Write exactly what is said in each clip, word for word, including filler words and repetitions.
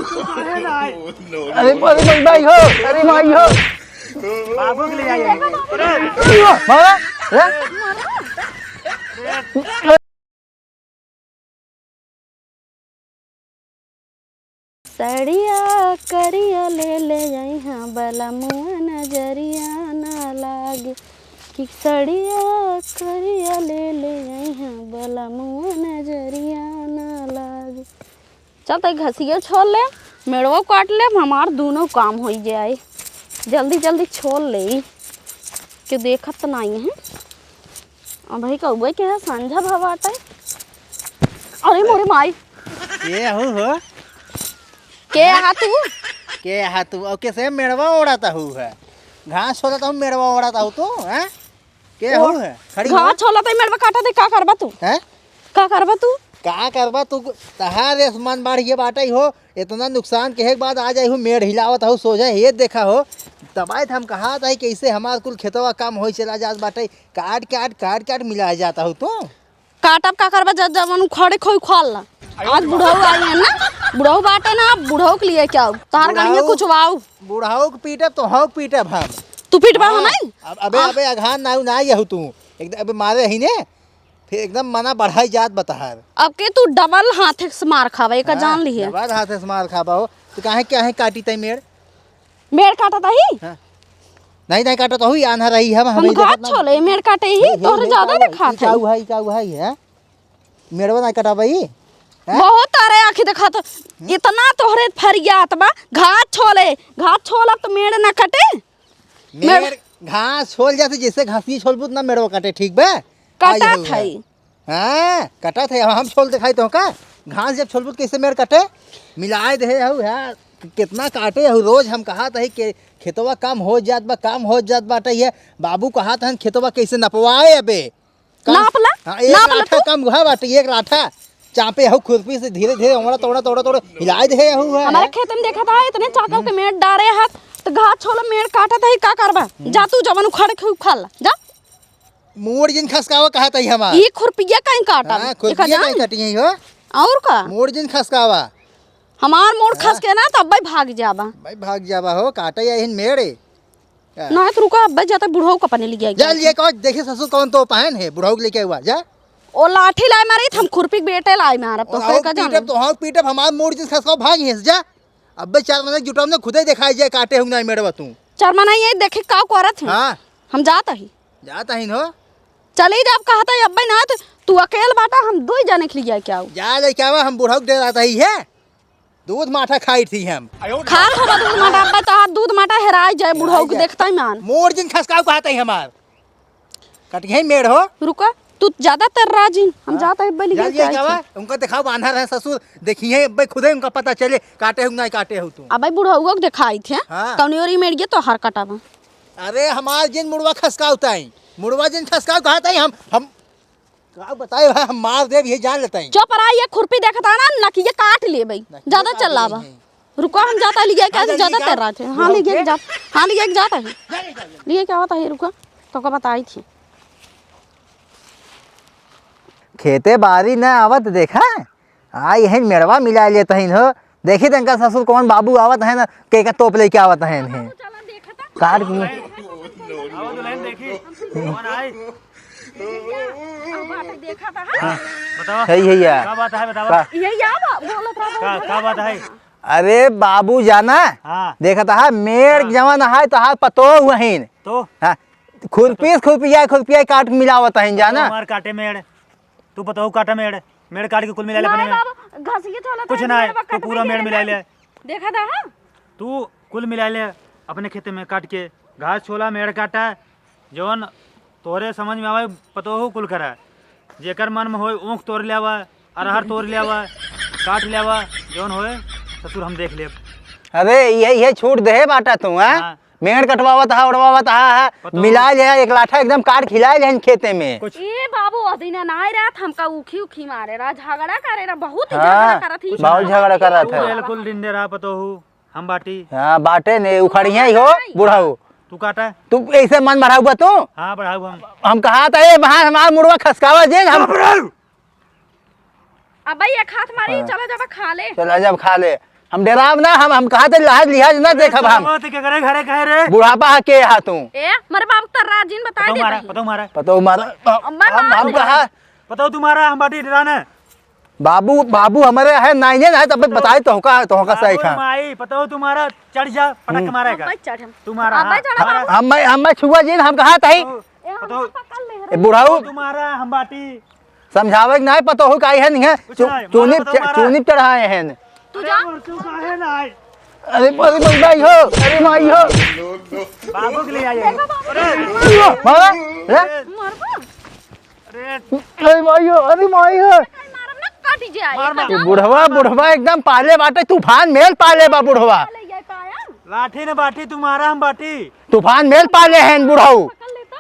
अरे, अरे, भाई, भाई हो, अरे, भाई हो। बाबू के ले आइए। मारा? अरे? सड़िया करिया ले ले अइहा, बलमुआ नजरिया ना लागे। कि सड़िया करिया ले ले अइहा, बलमुआ नजरिया ना लागे। चल, तई घसिया छोल ले, मेड़वा काट ले, हमार दूनो काम होइ जाए। जल्दी जल्दी छोल ले, केउ देखत त नाहीं है। अबही कउबे के है, संझा भवा बाटे। अरे मोरे माई। के हऊ हो? के हा तू? के हा तू? अउ केसे मेड़वा ओढ़त हऊ है? घास छोलत हऊ, मेड़वा ओढ़त हऊ तू, हैं? के हऊ है? खड़ी हो। घास छोलत हई, मेड़वा काटत हई, का करबा तू? हैं? का करबा तू? का करबा तू? तहार एस मन बाढ़ ये बाटे हो, इतना नुकसान के बाद आ जाई हो, मेड़ हिलावत हऊ, सोझे हे देखा हो। तबाइत हम कहा था कि कैसे हमार कुल खेतवा कम होई चला जात बाटे, काट काट, काट काट मिलाए जाता हो तू। काटब का करबा, जब जवन उखड़े खोई उखाड़ ला। आज बुढ़ऊ आई है ना, बुढ़ऊ बाटे ना, बुढ़ऊ के लिए क्या हो? तहार बुढ़ऊ, गणिया कुछ वाऊ। बुढ़ऊ के पीटब तो हऊ के पीटब हम। तू पीटबा हाँ, हमें? अब, अबे, आह। अबे अघान नाऊ ना यहू तू। एकदम अबे मारे ही ने, फिर एकदम मना बढ़ाई जात बा तहार। अब के तू डबल हाथे से मार खाबा, एका हाँ, जान लिहे। डबल हाथे से मार खाबा हो। तो काहे, काहे काटी तई मेड़? मेड़ काटत हई? हाँ। नहीं, नहीं काटत हई, आन्हर रही हम, हम हमें देखत घास ना। छोले, मेड़ काटे ही, हे, हे, तोहरे हे, ज्यादा का हुआ? देखात ई का है। हुआ, ई का हुआ है, हैं? मेड़वा नहीं कटाबा ई? हैं? बहुत तारे आँखी देखात, इतना तोहरे फरियात बा, घास छोले, घास छोलब तो मेड़ ना कटे? मेड़ मेड़ घास छोल जाते, जैसे घासी छोलबू ना मेड़वा कटे, ठीक बा? कटा आई हऊ है। हाँ, कटा थे, हम छोल दिखाई तो का? घास जब छोलबू तो कैसे मेड़ कटे? मिलाए दे हऊ, हाँ, कितना काटे हऊ रोज। हम कहा था कि खेतवा कम हो जात बा, कम हो जात बाटे। ये बाबू कहा था खेतवा कैसे नपवाए अबे? कम नाप ला, हाँ, एक नाप ला लाठा तू। कम हुआ बाटे, एक लाठा। चापे हऊ खुरपी से धीरे धीरे ओड़ा तोड़ा, तोड़ा तोड़ा हिलाए दे हऊ है। हमारे खेत में देखा था, इतने चाकल के मेड़ डारे हाथ, तो घास छोलो मेड़ काटत है, का करबा? जा तू जवन उखाड़ के उखाड़ ला, जा। मोड़ जिन खसकावा कहा तई हमार। ई खुरपिया काहे काटब? हाँ, एका खुरपिया जान? काहे काटी है हो? और का? मोड़ जिन खसकावा। हमार मोड़ हाँ। खस के ना, तब भाई भाग जाबा। भाई भाग जाबा हो, काटे या हिन मेड़े। का? ना तो रुका, अब्बे जाता बुढ़ऊ का पानी लिया जा। लिए कहो, देखी ससुर कौन तो पहन है, बुढ़ऊ के लेके हुआ, जा। ओ लाठी लाए मारी, हम खुरपी के बेटे लाए मारब, तो और फिर का पीटब, जाने? तो हाँ पीटब, हमार मोड़ जिन खसकावा भाग हिंस जा। अब्बे चार महीने जुटाम ना, खुदे दिखाई जाए, काटे हूँ ना मेड़वा तू। चार महीने ये देखे का करत है? हाँ। हम जात ही। जात ही न हो। चली जाब कहत है अब्बे ना, तो तू अकेल बाटा, हम दो ही जाने के लिए जाए क्या हो? जा ले क्या हुआ, हम बुढ़ऊ के डरात ही है। दूध माठा खाई थी हम। खात होबा दूध माठा, अब्बे तो हाथ दूध माठा हेराई जाए, बुढ़ऊ के हेराई जाए। देखता ही मान। मोड़ जिन खसकाऊ कहत ही हमार। कटिहे मेड़ हो। रुका, तू ज्यादा तर्रा जिन, हम हाँ। जात ही अब्बे लिए जाइए जाए क्या थे। हुआ? उनका दिखाओ, बांधर है ससुर, देखिए अब्बे खुदे उनका पता चले, काटे हो नहीं काटे हो तू। अब्बे बुढ़ऊ के दिखाई थे, हाँ। कौनी ओरी मेड़ गए तो हर कटाबा। अरे हमार जिन मुड़वा खसकाऊ ताई, मुड़वा जिन खसकाऊ कहा ताई हम, हम का बताए भाई, हम मार देब, ये जान लेता ही। चुप रहा, ये खुरपी देखता ना, नकिया काट लेबे। नकिया ज्यादा काट चिल्लाबा। लेबे। रुको, हम जाता लिए क्या हाँ, ले ज्यादा जाओ। तैर रहा थे। हाँ, ले जाओ। जाता है। जा ले जाओ। लिए क्या होता है, रुको, तो का बताई थी। खेते बारी न आवत देखा, आ यही मेड़वा मिला लेत हइन हो। देखी त इनका ससुर कौन बाबू आवत है न, के का तोप लेके आवत है इन्हें। चला देखा था। कार की। आओ दुल्हन देखी, कौन आई? अब बात देखा था, हाँ? हाँ, बतावा। सही है यार। का बात है, बतावा। का? ये क्या बा-, बोलत रहा, का, बोलत का बात रहा। है? अरे बाबू जाना, हाँ। देखा था, मेड़ हाँ। जवन है, तो हाथ पतो हुआ ही। तो? हाँ, खुरपी से खुरपिया, खुरपिया काट के मिलावत है, जाना? हमार काटे मेड़। तू पतोहू काटा मेड़, मेड़ काट के कुल मिला ले अपने नहीं में। बाबू, घसिए छोला कुछ ताई ना है, मेड़ तू बकत पूरा नहीं मेड़ मिला ले। देखा था, हाँ? तू कुल मिला ले अपने खेते में काट के, घास छोला, मेड़ काटा, जौन तोरे समझ में आवे, पतोहू कुल करा। जेकर मन में होए, ऊख तोड़ ले आवा, अरहर तोड़ ले आवा, काट ले आवा, जौन होए, ससुर हम देख लेब। अरे, ये, ये छूट दे बाटा तू, हाँ? हाँ। मेड़ कटवावत हा, ओड़वावत हा, हा। पतोहू। मिला ले, एक लाठा एकदम काट खिला ले खेते में। कुछ ए बाबू, ओ दिन ना रात हमका उखी उखी मारे रहा, झगड़ा करे रहा, बहुत ही हाँ, झगड़ा करत ही। बहुत झगड़ा करत तू है। बिल्कुल डिंडे रहा पतोहू, हम बाटी। हाँ, बाटे ने, उखड़िया ही हो, बुढ़ऊ। तू काटा है? तू ऐसे मन बढ़ाऊ बा तू? हाँ, बढ़ाऊ हम। हम कहा था, ए, वहाँ हमार मुड़वा खसकावा जे, हम अब भाई एक हाथ मारी, हाँ। चला जाबा खा ले। चला जाब खा ले। हम डेराब ना, हम, हम कहा थे लाज लिहाज ना देखब हम। तो के करे घरे कहे रे? बुढ़ापा है के हा तू? ए, मरे बाप तो राजिन बता पतोह दे मारा, भाई। पतोह मारा। पतोह मारा। अम्मा हम, मार हम दे। कहा? पतोह तुम्हारा, हम बाटी डेराने। बाबू, बाबू हमरे है, नाई है, नाई, तब बताई तो का, तो का बाबू सही खा। माई, पतोह तुम्हारा, चढ़ जा, पटक के हम्म। मारेगा। अब्बा चढ़ हम। तुम्हारा, अब्बा हाँ, चढ़ तुम्हारा। हम। हम, हम छुआ जी, हम कहा तही। पतोह, ए, हम पतोह, पकड़ ले रे। ए, बुढ़ऊ। तुम्हारा, हम बाटी। समझावे के नाई पतोहू का आई है नहीं है। कुछ चु-, नहीं, चुनी मारा तो च-, मारा। चुनी चढ़ाए हैं। तू अरे जा। मर तू काहे ना आई? अरे, अरे, अरे, भाई हो, अरे, भाई हो। बाबू के ले आइए। देखो बाबू। अरे। मारा? रे? मरबा? अरे। अरे, भाई हो, अरे, भाई हो। मारब ना, काटी जाए। मार, मार। ये बुढ़वा, बुढ़वा एकदम पाले बाटे, तूफान मेल पाले बा बुढ़वा। ले जाए पाया। लाठी ने बाटी, तुम्हारा हम बाटी। तूफान मेल पाले हैं बुढ़ऊ। पकड़ ले तो।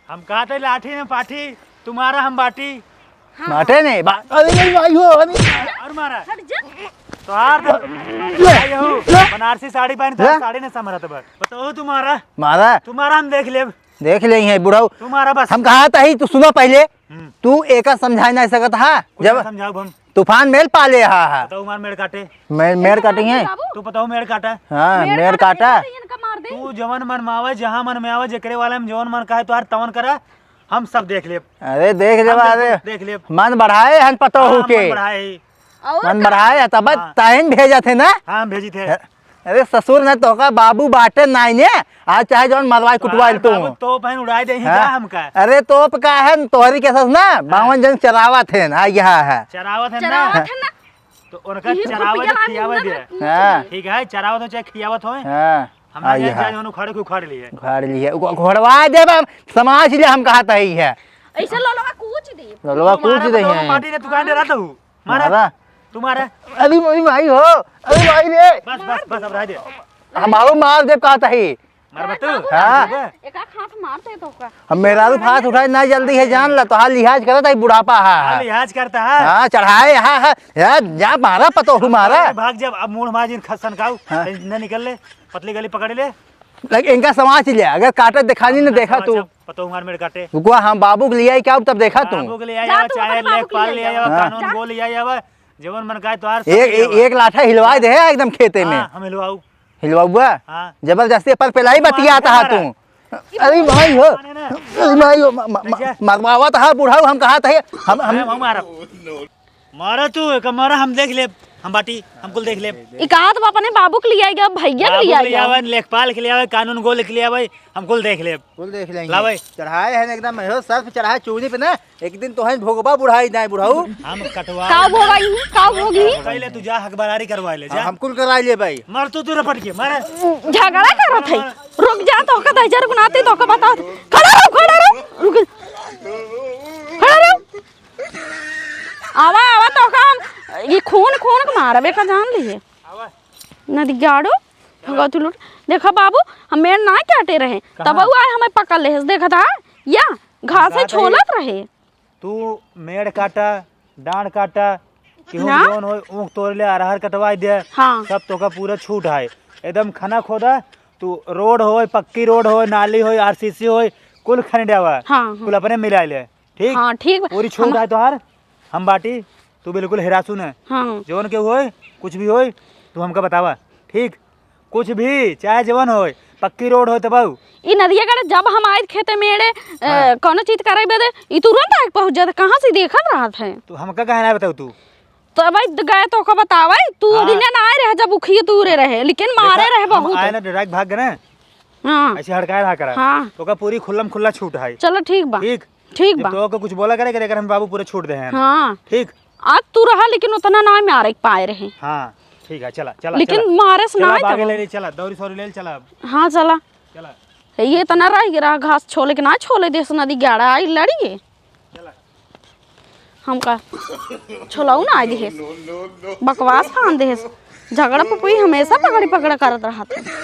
हम कहते लाठी में पाठी, तुम्हारा हम बाटी। हाँ। बाटे नहीं, बा-, अरे मेरी माई हो, अरे। और मारा। हट जा। तो हार तो ले। आई हो, ले। बनारसी साड़ी पहनता है, ले। साड़ी नहीं समरत बा। बताओ तुम्हारा। मारा। तुम्हारा हम देख लेब। देख ले हैं बुढ़ऊ। तुम्हारा बस। हम कहा था ही, तू सुना पहले। हम्म। तू एका समझाए नहीं सकत हा। कुछ जब समझाओ हम। तूफान मेल पाले हा, हा। बताओ मार मेड़ काटे। मे-, मेड़ काटी है? बाबू। तू बताओ मेड़ काटा। हाँ, मेड़ मेड़ काटा काटा। कैसे इनका मार दे? तू जवन मन में आवे, जहाँ मन में आवे, जेकरे वाले में जवन मन कहे तोहार तवन करा, हम सब देख लेब। अरे देख लेब, हम अरे। देख लेब। मन बढ़ाए हन पतोहू हाँ, के। मन बढ़ाए ही। और मन का? बढ़ाए है, तब हाँ। ताइन भेजा थे ना? हाँ, हम भेजी थे। अरे ससुर ने तोका बाबू बाटे नाई ने, आज चाहे जवन मरवाई कुटवाई तोहार तू। बाबू तोप है उड़ाई दे ही हाँ। का हमका? अरे तोप का है, तोहरी के सस ना, हाँ। बावन जन चरावत है ना, यहाँ है। चरावत है ना? चरावत है ना? तो उनका यही चरावे खुफिया तो खियावे लाइन दे। ना हाँ। ठीक है, चरावत हो चाहे खियावत हो। हाँ। हम हाँ, ना ये जाए, है। जाए, उन्होंने उखाड़े के उखाड़ लिए। उखाड़ लिए। उखा-, उखड़वा देब हम, समाज ले हम कहा तही है। ऐसे ललवा कूच दे। ललवा कूच तुम्हारा दे बताओ, हैं। माटी ने तू काहे डराता हूँ? मारा। मारा। तुम्हारा। अरे मेरी माई हो, अरे माई रे। बस, बस, बस, अब रह दे। हमारो मार देब कहा तही। मार बतू। हाँ। एक आध हाथ मारते तो का। हम मेहरारू फास उठाए ना जल्दी है, जान ला, तोहार लिहाज करत है, बुढ़ापा हा, हाँ, हा। लिहाज करता है। हाँ, चढ़ाए, हाँ, हाँ, यार, जा मारा पतोहू मारा। अरे भाग जब, अब मूड़ मार जिन खसन काऊ, हाँ। न निकल ले, पतली गली पकड़ ले। लेकिन इनका समाज ले, अगर काटे दिखानी न हाँ, देखा समाज तू। जब पतोहू मार मेरे काटे। रुको, हम बाबू के लिए आई क्या, तब देखा तू। बाबू के लिए आई जा आवा, तू चाहे अपने बाबू के लेखपाल लिए ले आई आवा, हाँ। कानून जा। गो ले आई आवा, जवन मन का है तोहार सब एक, ले एक, आवा। एक लाठा हिलवाए दे है एकदम खेते में। हाँ, हम हिलवाऊ। हिलवा बुआ? हाँ। जबरदस्ती पर पेलाई बतियात हा तू। अरे भाई हो, अरे भाई हो, म-, म-, म-, कैसे? मरवावत हा बुढ़ऊ, हम कहा था, हम, हम अरे, हम मारा। मारा तू, एक मारा, हम देख लेब, हम बाटी, हम कुल देख लेब। ई कहा तो अपने बाबू के लिए आएगा, भैया के बाबू लिए के लिए आएगा। आवे, लेखपाल के लिए आवे, कानून गो के लिए आवे, हम कुल देख लेब। कुल देख लेंगे। लावे। चढ़ाए हैं एकदम, हो, सर पे चढ़ाए चूनी पे ना, एक दिन तो है भोगबा बुढ़ाई जाए बुढ़ऊ। हम कटवा का भोगाई? का भोगी? पहले तू जा हकबरारी करवा ले, जा। हम कुल कराई ले भाई। मर तू, तू रपट के, मार। झगड़ा करत है। रुक जा, तो का दहजर गुनाते, तो का बता। खड़ा रहो, खड़ा रहो। रुक। खड़ा रहो। आवा, आवा, तो का हम, ये खून, खून के मारबे का जान लिए। आवा। नदी गाड़ो, भगवती लूट। देखा बाबू, हम मेड़ ना काटे रहे। कहाँ? तब वो आए हमें पकड़ ले, देखा था? या, घास है, घास है। छोलत रहे। तू मेड़ काटा, डांड काटा, केहू ना। जौन होय, ऊख तोड़ ले, अरहर कटवाई दे, हाँ। सब तोका पूरा छूट है। एकदम खना खोदा, तू रोड होय, पक्की रोड होय, नाली होय, आरसीसी होय, कुल खन डावा, हाँ, हाँ। कुल अपने मिला ले, ठीक? हाँ, ठीक बा। पूरी छूट हम है तोहार, हम बाटी, तू बिल्कुल हेरासू न। हाँ। जौन के होय, कुछ भी होय, तू हमका बतावा, ठीक? कुछ भी, चाहे जवन होय, पक्की रोड होय तब आऊ। ई नदिया काटे जब हम आए खेते में एड़े, अ, हाँ। कौनो चीज करे बदे, ई तुरंत आके पहुँच जाते, कहाँ से देखत रहत है? तू हमका काहे ना बताऊ तू? तो भाई गए तो का बतावे, तू हाँ। दिन ना आए रहे जब उखिए तूरे रहे, लेकिन मारे देखा, रहे हम बहुत। आए ना direct भाग गए ना। हाँ। ऐसे हड़काए रहा करा। हाँ। तो का पूरी खुल्लम खुल्ला छूट है। चलो ठीक बा। ठीक? ठीक जब बा। तो के कुछ बोला करे, करे, अगर हम बाबू पूरे छूट दे हैं। हाँ। ठीक? आज तू रहा, लेकिन उतना ना मारे के पाए रहे। हाँ, ठीक है, चला, चला, लेकिन चला। मारे से चला, ना बागे तब। ले, ले, चला, दौरी सौरी ले, चला। हाँ, चला। चला। ये इतना रह गया, घास छोले के ना छोले देस, नदी गाड़ा आई लड़ी है। चला। हमका छोलाऊ ना आई देस। बकवास फान देस। झगड़ा पुपुई हमेशा पकड़ी पकड़ा करत रहत है।